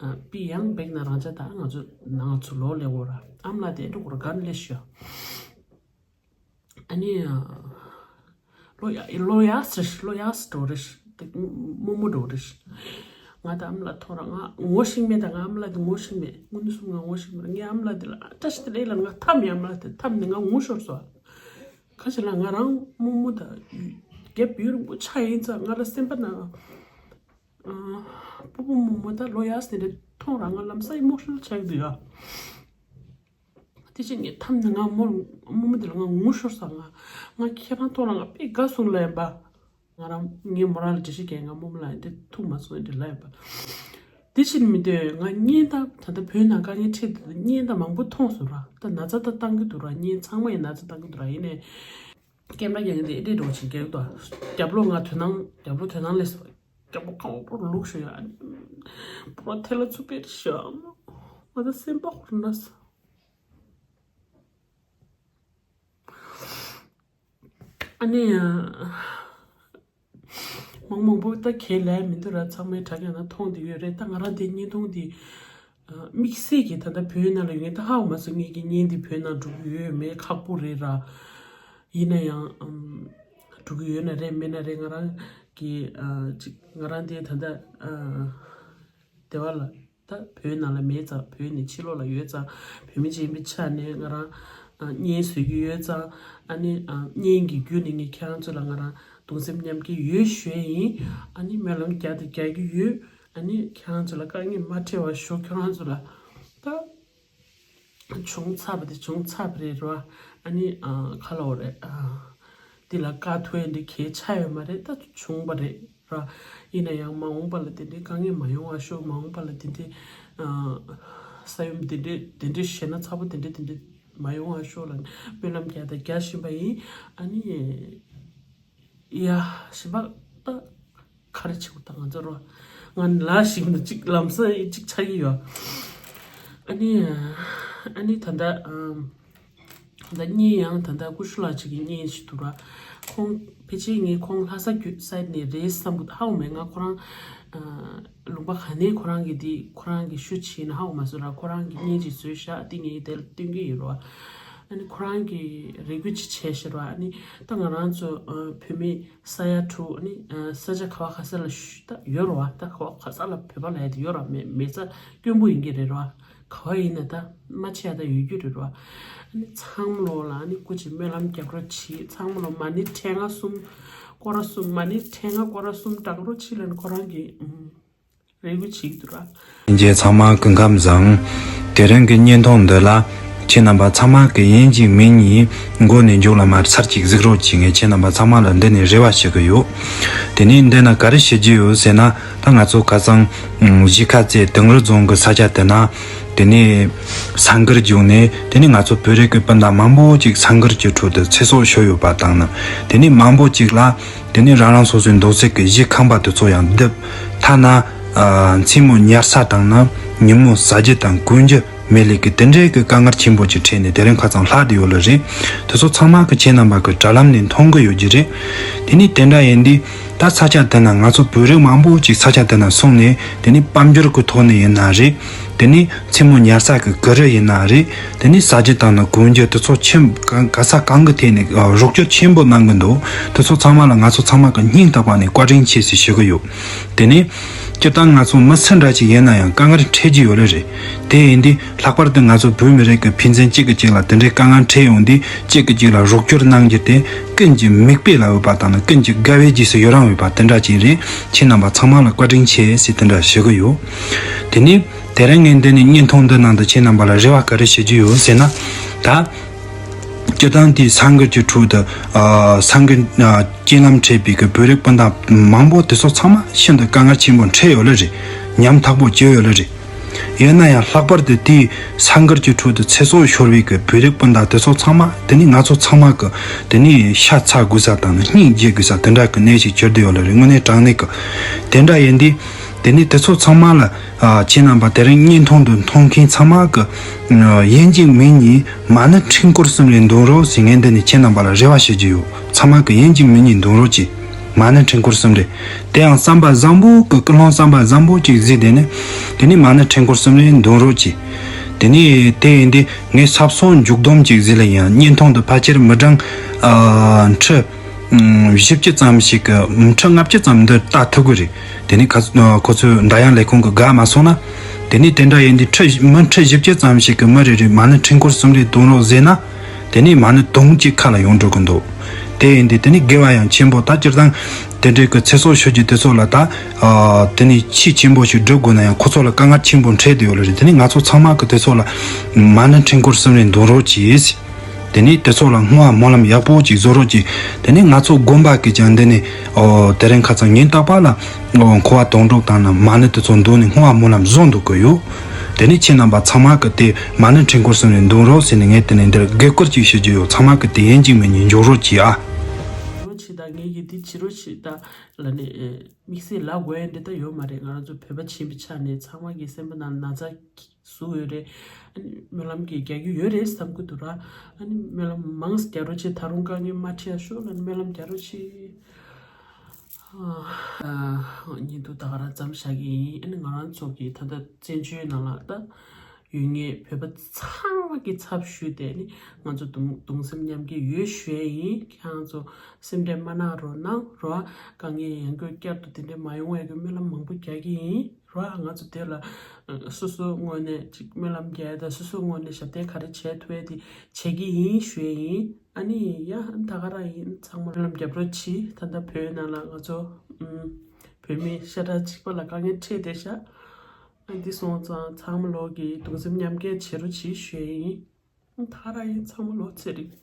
ཨ་པི་ཡང་བེག་ན་རང་ཅག་ད་ང་ཚོ་ནང་ཚུར་ལོག་སླེབས་གོ་ར། ཨ་མ་ལགས་དེ་འགྲོ་གོ་ར་གར་ལེ་ཤི་ཨ། ཨ་ནི་ལོ་ཡ་ལོ་ཡག་ཟེར་ཤི། ལོ་ཡག་ཟེར་འགྲོ་རེ་ཤི། དེ་རྨོ་མོ་འགྲོ་རེ་ཤི། ང་ད་ཨ་མ་ལགས་ཐོག་ར་ང་ངོ་ཤེས་མེད། ད་ང་ཨ་མ་ལགས་དེ་ངོ་ཤེས་མེད། དངོས་གནས་སུ་ང་ངོ་ཤེས་མེད། ངས་ཨ་མ་ལགས་དེ་ལ་བཀྲ་ཤིས་བདེ་ལེགས་ལབ། ང་འཐམས་ཡ། ཨ་མ་ལགས་དེ་འཐམས་ནས་ང་ངུ་ཤོར་སོང་། ཁ་ཆེ་ལ་ང་རང་རྨོ་མོ་ད་རྒྱབ་ཡུན་རིང་པོ་ཆགས་ཡིན་ཙང་ང་ལ་སེམས་པ་ན་ཨ་སྤོ་བོ་རྨོ་མོ་ད་ལོ་ཡག་ཟེར་འདྲ་མཐོང་ར་ང་ལམ་སང་ཨི་མོ་ཤི་ནལ་ཆགས་ཀྱི་འདུག་ཡ། དེ་བཞིན་ངས་འཐམས་ནས་ང་མོ་རྨོ་མོ་དེ་ལ་ང་ངུ་ཤོར་སོང་། ང་ང་ཁྱེད་རང་ཐོག་ལ་ང་དཔེ་དགའ་སོང་ལབ་ཡིན་པ། ང་རང་ངའི་མོ་རང་ལ་འགྲེལ་བཤད་རྒྱག་ང་རྨོ་མོ་ལ་ཡིན་དེ་ཐུག་མ་སོང་ཡིན་དེ་ལབ་ཡིན་པ། དེ་བཞིན་མི་འདོད་ང་བརྙན་ད་ད་ལྟ་བོད་ནང་དཀའ་ངལ་འཕྲད་དུས་བརྙན་ད་མང་པོ་མཐོང་སོང་ར། ད་ན་ཚ་ད་བཏང་གི་འདུག་ར། བརྙན་ཚང་མ་ཡི་ན་ཚ་བཏང་གི་འདུག་ར། ཡིན་ནའི་ཀེམ་ར་རྒྱག་མཁན་དེ་ཨེ་འདྲས་འགྲོ་བཞིན་རྒྱག་གི་འདུག་རྒྱབ་ལོགས་ང་དོ་སྣང་རྒྱབ་ལོགས་དོ་སྣང་སླེབས་སོང་། རྒྱབ་ལོགས་ཁང་པ་པོར་ལུག་ཤོར་ཡ། པོར་ཐལ་ལ་ཚུགས་པའི་ཤ་ང་ད་སེམས་པ་ཧུར་ན་སོང་། ཨ་ནི་མང་མང་པོ་ད་ཁས་ལེན་མི་འདུག་ར། ཚང་མའི་དྲ་རྒྱ་ན་མཐོང་བསྡད་ཡོད་རེད། ད་ང་རང་དེ་བརྙན་ཐུང་འདི་དམིགས་བསལ་གྱི་ད་ལྟ་བོད་ནང་ལ་ཡོད་མཁན་ད་ཧ་གོ་མ་སོང་། ངེད་ཀྱི་བརྙན་འདི་བོད་ནང་འགྲོ་གི་ཡོད་མེད་ཁག་པོ་རེད་ར། ཡིན་ན་ཡང་ཨམ། འགྲོ་གི་ཡོད་ན་རེད། མེད་ན་རེད། ང་རང་གི་ཨ་ཅིག་ང་རང་དེ་ད་ལྟ་ཨ་སྡེ་བ་ལ་ད་བོད་ནང་ལ་མེད་ཙང་། བོད་ནས་ཕྱི་ལོགས་ལ་ཡོད་ཙང་། བོད་མི་ཅིག་ཡིན་པའི་ཆ་ནས་ང་རང་ཨ་བརྙན་བཟོ་གི་ཡོད་ཙང་། ཨ་ནི་ཨ་བརྙན་གྱི་བརྒྱུད་ནས་ངས་ཁྱེད་རང་ཚོ་ལ་ང་རང་གདུང་སེམས་མཉམ་སྐྱེད་ཡོད་ཞུ་ཡ་ཡིན། ཨ་ནི་སྨོན་ལམ་རྒྱག་དང་རྒྱག་གི་ཡོད། ཨ་ནི་ཁྱེད་རང་ཚོ་ལ་དཀའ་ངལ་མ་འཕྲད་པ་ཞུ། ཁྱེད་རང་ཚོ་ལ་ད། བྱུང་ཚར་བ་དེ་བྱུང་ཚར་བ་རེད་རོ། ཨ་ནི་ཨ་ག་ལབ་དགོས་རེད། ཨ་འདི་ལ་དཀའ་ཐུབ་ཡ་འདི་གལ་ཆགས་ཡོད་མ་རེད། ད་བྱུང་བ་རེད་རོ། ཡིན་ན་ཡང་མ་འོངས་པ་ལ་དེ་འདྲའི་དཀའ་ངལ་མ་ཡོང་བ་ཤོག་མ་འོངས་པ་ལ་དེ་འདྲའི་ཨ་ས་ཡོམ་དེ་འདྲའི་དེ་འདྲའི་ཞེད་སྣང་ཚ་པོ་དེ་འདྲའི་དེ་འདྲའི་མ་ཡོང་བ་ཤོག་ལ་སྨོན་ལམ་རྒྱག་དང་རྒྱག་བཞིན་པ་ཡིན། ཨ་ནི། ཡ། གཞན་པ་ད་ག་རེ་བྱེད་དགོས། ད་ང་ཚོ་རོ། ང་ལ་ཞིག་ནི་གཅིག་ལམ་སང་གཅིག་ཆགས་ཀྱི་ཡོད། ཨ་ནི། ཨ་ནི་ད་ལྟ་ཨམ། ད་ལྟ་བརྙན་ཡང་ད་ལྟ་ཀུ་ཤུ་ལགས་གཅིག་གི་བརྙན་ཞིག་འདུག་ར། ཁོང་ཕལ་ཆེར་ངས་ཁོང་ལྷ་ས་བརྒྱུད་སའི་ནས་རེད་བསམ་གི་འདུག་ཧ་གོ་མེད། ང་ཁོ་རང་ཨ་ལུང་པ་ག་ནས་ཁོ་རང་གི་འདི་ཁོ་རང་གི་ཤུ་ཆེ་ན་ཧ་གོ་མ་སོང་ར། ཁོ་རང་གི་བརྙན་ཅིག་བཟོས་ཤག་འདི་ངས་དེ་ལ་སྟོན་གྱི་ཡོད་ར། ཨ་ནི་ཁོ་རང་གི་རེ་སྐུལ་ཅིག་བྱས་ཤག་ར། ཨ་ནི་ད་ང་རང་ཚོ་ཨ་བོད་མི་ས་ཡ་དྲུག་ཨ་ནི་ཨ་ས་ཆ་ག་བ་ག་ས་ལ་ཞུ་ད་ཡོད་རེད་བ། ད་ག་བ་ག་ས་ལ་བོད་པ་ལབ་ཡ་དེ་ཡོད་རེད་བ། མེད་མེད་ས་དཀོན་པོ་ཡིན་གྱི་རེད་རེད་བ། ག་བ་ཡིན་ན་ད་མ་ཆད་ད་ཡོད་རྒྱུ་རེད་རེད་བ། ཨ་ནི་ཚང་མ་ལོ་ལ་ཨ་ནི་སྐུ་མཁྱེན་སྨོན་ལམ་རྒྱབ་རོགས་བྱེད། ཚང་མ་ལོ་མ་ཎི་ཕྲེང་ལྔ་གསུམ་སྐོར་ར་གསུམ། མ་ཎི་ཕྲེང་ལྔ་སྐོར་ར་གསུམ་གྲགས་རོགས་བྱེད་ལབ་ནས་ཁོ་རང་གི་ཨུམ། རེ་སྐུལ་བྱེད་ཀྱི་འདུག་ར། ལྷན་རྒྱས་ཚང་མ་སྐུ་ཁམས་བཟང་། དེ་རིང་གི་བརྙན་ཐུང་འདི་ལ་ཁྱེད་རྣམ་པ་ཚང་མ་གི་ཡིན་གཅིག་མིན་གཉིས་མགོ་ནས་མཇུག་ལ་མར་ཚར་གཅིག་གཟིགས་རོགས་གྱིས། ངས་ཁྱེད་རྣམ་པ་ཚང་མ་ལ་འདི་ནས་རེ་བ་ཞུ་གི་ཡོད། དེ་ནས་འདི་ན་ག་རེ་བཤད་རྒྱུ་ཡོད་ཟེར་ན། ད་ང་ཚོ་ཁ་སང་གཞིས་ཀ་རྩེ་དིང་རི་རྫོང་གི་ས་ཆ་དེ་ན། དེ་ནས་ས་འགུལ་བྱུང་ནས། དེ་ནས་ང་ཚོ་བོད་རིགས་ཀྱི་སྤུན་ཟླ་མང་པོ་ཅིག་ས་འགུལ་གྱི་ཁྲོད་དུ་ཚེ་སྲོག་ཤོར་ཡོད་པ་དང་ནི། དེ་ནས་མང་པོ་ཅིག་ལ། དེ་ནས་རང་རང་སོ་སོའི་འདུག་སའི་གི་གཞིས་ཁང་པ་དེ་ཚོ་ཡང་རྡིབ། ཐ་ན་ཨ་མཚན་མོ་ཉལ་ས་དང་ནི་ཉིན་མོ་ཟ་རྒྱུ་དང་གོན་རྒྱུ་མེད་ལས་ཀི་དེ་འདྲའི་གི་དཀའ་ངལ་ཆེན་པོ་ཅིག་འཕྲད་ནས་དེ་རིང་ཁ་སང་ལྷག་བསྡད་ཡོད་ལེ་རེད། དེ་ཚོ་ཚང་མ་གི་ཁྱེད་རྣམ་པ་གི་དྲ་ལམ་ནས་མཐོང་གི་ཡོད་ཀྱི་རེད། དེ་ནས་དེ་འདྲ་ཡིན་དུས་ད་ས་ཆ་དེ་ན་ང་ཚོ་བོད་རིགས་མང་པོ་ཅིག་ས་ཆ་དེ་ན་སོང་ནས། དེ་ནས་དཔལ་འབྱོར་གི་ཐོག་ནས་ཡིན་ན་རེད། དེ་ནས་མཚན་མོ་ཉལ་ས་གི་གུ་རུ་ཡིན་ན་རེད། དེ་ནས་ཟ་རྒྱུ་དང་ནི་གོན་རྒྱུ་དེ་ཚོ་ཆེན་ག་ག་ས་གང་གི་ཐད་ནས་ཨ་རོགས་སྐྱོར་ཆེན་པོ་གནང་གི་འདུག་དེ་ཚོ་ཚང་མ་ལ་ང་ཚོ་ཚང་མ་གི་སྙིང་ཐག་པ་ནས་བཀའ་དྲིན་ཆེ་ཟེར་ཞུ་གི་ཡོད། དེ་ནས་སྤྱིར་བཏང་ང་ཚོ་མི་སུ་འདྲ་ཅིག་ཡིན་ན་ཡང་དཀའ་ངལ་འཕྲད་ཀྱི་ཡོད་ལེ་རེད། དེ་ཡིན་དུས་ལྷག་པར་དུ་ང་ཚོ་བོད་མི་རིགས་ཀྱི་ཕན་ཚུན་གཅིག་གིས་གཅིག་ལ་དེ་འདྲའི་དཀའ་ངལ་འཕྲད་ཡོང་དུས་གཅིག་གིས་གཅིག་ལ་རོགས་སྐྱོར་གནང་རྒྱུ་དེ་ཀུན་གྱི་མིག་དཔེ་ལ་འོས་པ་དང་ནི་ཀུན་གྱི་དགའ་བའི་རྗེས་སུ་ཡི་རང་འོས་པ་དེ་འདྲ་ཅིག་རེད། ཁྱེད་རྣམ་པ་ཚང་མ་ལ་བཀའ་དྲིན་ཆེ་ཟེར་དེ་འདྲ་ཞུ་གི་ཡོད། དེ་ནས་དེ་རིང་ངས་འདི་ནས་བརྙན་ཐུང་འདི་ནང་དུ་ཁྱེད་རྣམ་པ་ལ་རེ་བ་ག་རེ་ཞུ་རྒྱུ་ཡོད་ཟེར་ན། ད་སྤྱིར་བཏང་དེའི་ས་འགུལ་གྱི་ཁྲོད་དུ་ཨ་ས་འགུལ་ཨ་རྐྱེན་ལམ་འཕྲད་པའི་གི་བོད་རིགས་སྤུན་ཟླ་མང་པོ་དེ་ཚོ་ཚང་མ་ཤིན་ཏུ་དཀའ་ངལ་ཆེན་པོ་འཕྲད་ཡོད་ལེ་རེད། ཉམ་ཐག་པོ་བྱས་ཡོད་ལེ་རེད། ཡིན་ན་ཡང་ལྷག་པར་དུ་དེའི་ས་འགུལ་གྱི་ཁྲོད་དུ་ཚེ་སྲོག་ཤོར་བའི་གི་བོད་རིགས་སྤུན་ཟླ་དེ་ཚོ་ཚང་མ་དེ་ནི་ང་ཚོ་ཚང་མ་གི་དེ་ནི་ཤ་ཚ་དགོས་ས་དང་ནི་སྙིང་རྗེ་དགོས་ས་དེ་འདྲ་གི་གནས་ཤིག་གྱུར་བསྡད་ཡོད་ལེ་རེད། དངོས་གནས་དྲང་གནས་གི་དེ་འདྲ་ཡིན་དུས་དེ་ནི་དེ་ཚོ་ཚང་མ་ལ་ཨ་ཁྱེད་རྣམ་པ་དེ་རིང་བརྙན་ཐུང་འདི་མཐོང་མཁན་ཚང་མ་གི་ཡིན་གཅིག་མིན་གཉིས་མ་ཎི་ཕྲེང་སྐོར་གསུམ་རེ་འདོན་རོགས་ཟེར། ངས་འདི་ནི་ཁྱེད་རྣམ་པ་ལ་རེ་བ་ཞུ་རྒྱུ་ཡོད། ཚང་མ་གི་ཡིན་གཅིག་མིན་གཉིས་འདོན་རོགས་གྱིས། མ་ཎི་ཕྲེང་སྐོར་གསུམ་རེ། དེ་ཡང་བསམ་པ་བཟང་པོ་གི་ཀུན་སློང་བསམ་པ་བཟང་པོ་ཅིག་གཟིགས་དེ་ནི། དེ་ནི་མ་ཎི་ཕྲེང་སྐོར་གསུམ་རེ་འདོན་རོགས་གྱིས། དེ་ནི་དེ་ཡིན་དུས་ངས་ས་སོང་མཇུག་སྡོམ་ཅིག་གཟིགས་ལ་ཡང་བརྙན་ཐུང་དུ་ཕལ་ཆེར་མི་གྲངས་ཨ་ཁྲི་བཞི་བཅུ་ཙམ་ཞིག་གི་ཁྲི་ལྔ་བཅུ་ཙམ་འདི་ལྟ་ཐུབ་གི་རེད། དེ་ནི་ཁ་ཁོ་ཚོའི་མདའ་ཡང་ལས་ཁུངས་གི་དགའ་མ་སོང་ན། དེ་ནི་དེ་འདྲ་ཡིན་དུས་ཁྲི་མི་ཁྲི་བཞི་བཅུ་ཙམ་ཞིག་གི་མི་རེ་རེ་མ་ཎི་ཕྲེང་སྐོར་གསུམ་རེ་འདོན་རོགས་ཟེར་ན། དེ་ནས་མ་ཎི་དུང་གཅིག་ཁ་ལ་ཡོང་འགྲོ་གི་འདུག་དེ་ཡིན་དུས་དེ་ནས་དགེ་བ་ཡང་ཆེན་པོ། ད་སྤྱིར་བཏང་དེ་འདྲའི་གི་ཚེ་སྲོག་ཤོར་རྒྱུ་དེ་ཚོ་ལ་ད་ཨ་དེ་ནས་ཆེས་ཆེན་པོ་ཞིག་སྒྲུབ་དགོས་ན་ཡང་ཁོ་ཚོ་ལ་དཀའ་ངལ་ཆེན་པོ་འཕྲད་བསྡད་ཡོད་ལེ་རེད། དེ་ནས་ང་ཚོ་ཚང་མ་གི་དེ་ཚོ་ལ་མ་ཎི་ཕྲེང་སྐོར་གསུམ་རེ་འདོན་རོགས་གྱིས། དེ་ནས་དེ་ཚོ་ལ་བསྔོ་བ་སྨོན་ལམ་ཡག་པོ་ཅིག་བཟོ་རོགས་གྱིས། དེ་ནས་ང་ཚོ་དགོན་པ་གི་ཀྱང་འདི་ནས་ཨོ་དེ་རིང་ཁ་སང་ཉིན་རྟག་པར་ལ་ཨོ་འཁོར་བ་དོན་གྲུབ་དང་ནི་མ་ཎི་དེ་ཚོ་འདོན་ནས་བསྔོ་བ་སྨོན་ལམ་བཟོ་འདུག་གི་ཡོད། དེ་ནས་ཁྱེད་རྣམ་པ་ཚང་མ་གི་དེ་མ་ཎི་ཕྲེང་སྐོར་གསུམ་རེ་འདོན་རོགས་ཟེར་ནས་ངས་དེ་ནས་འདིར་དགོད་བཀུར་ཅིག་ཞུ་རྒྱུ་ཡོད། ཚང་མ་གི་དེ་ཡིན་གཅིག་མིན་གཉིས་འཇོག་རོགས་གྱིས་ཨ། རོགས་གྱིས་ད། ངས་ཀྱི་འདི་བྱེད་རོགས་གྱིས་ད་ལ་ནི་དམིགས་བསལ་ལབ་དགོས་ཡ་འདི་ད་ཡོད་མ་རེད། ང་རང་ཚོ་བོད་པ་ཆེན་པོའི་ཆ་ནས་ཚང་མ་གི་སེམས་པ་ནང་ན་ཚ་ཟུག་ཡོད་རེད། ཨ་ནི་སྨོན་ལམ་གྱི་རྒྱག་རྒྱུ་ཡོད་རེད་བསམ་གི་འདུག་ར། ཨ་ནི་སྨོན་ལམ་མང་ཙམ་རྒྱག་རོགས་བྱེད། ད་རུང་དཀའ་ངལ་མ་འཕྲད་ཡ་ཤོག་ལ་ནི་སྨོན་ལམ་རྒྱག་རོགས་བྱེད། ཨ་ཨ་ཉིན་དུ་ད་ག་རང་མཚམས་བཞག་གི་ཡིན། ཨ་ནི་ང་རང་ཚོ་གི་ད་ལྟ་བཙན་བྱོལ་ནང་ལ་ད་ ཡོད་ངེས་བོད་པ་ཚང་མ་གི་ཚབ་ཞུས་ཏེ་ནི་ང་ཚོ་གདུང་གདུང་སེམས་མཉམ་སྐྱེད་ཡོད་ཞུ་ཡས་ཡིན། ཁྱེད་རང་ཚོ་སེམས་ཁྲལ་མ་གནང་རོགས་གནང་རོགས། དཀའ་ངལ་ཡང་སྐྱར་བསྐྱར་དུ་དེ་འདྲས་མ་ཡོང་བའི་གི་སྨོན་ལམ་མང་པོ་རྒྱག་གི་ཡིན་རོགས། ང་ཚོ་དེ་ལ་སོ་སོའི་ངོས་ནས་ཅིག་སྨོན་ལམ་རྒྱག་ཡས་དང་སོ་སོའི་ངོས་ནས་ཞབས་བརྟན་ག་རེ་བྱེད་ཐུབ་ཡས་དེ་བྱེད་ཀྱི་ཡིན་ཞུ་ཡས་ཡིན། ཨ་ནི་ཡ་ད་ག་རང་ཡིན། ཚང་མ་སྨོན་ལམ་རྒྱབ་རོགས་གྱིས། ད་ལྟ་བོད་ནང་ལ་ང་ཚོ་ཨུམ་བོད་མི་ཤ་ཁྲག་གཅིག་པ་ལ་དཀའ་ངལ་འཕྲད་བསྡད་ཤག་ཨ་འདི་སོང་ཙང་ཚང་མ་ལོག་གི་གདུང་སེམས་མཉམ་སྐྱེད་བྱེད་རོགས་གྱིས་ཞུ་ཡས་ཡིན། ད་ག་རང་ཡིན། ཚང་མ་ལོག་ཚེ་རིང་།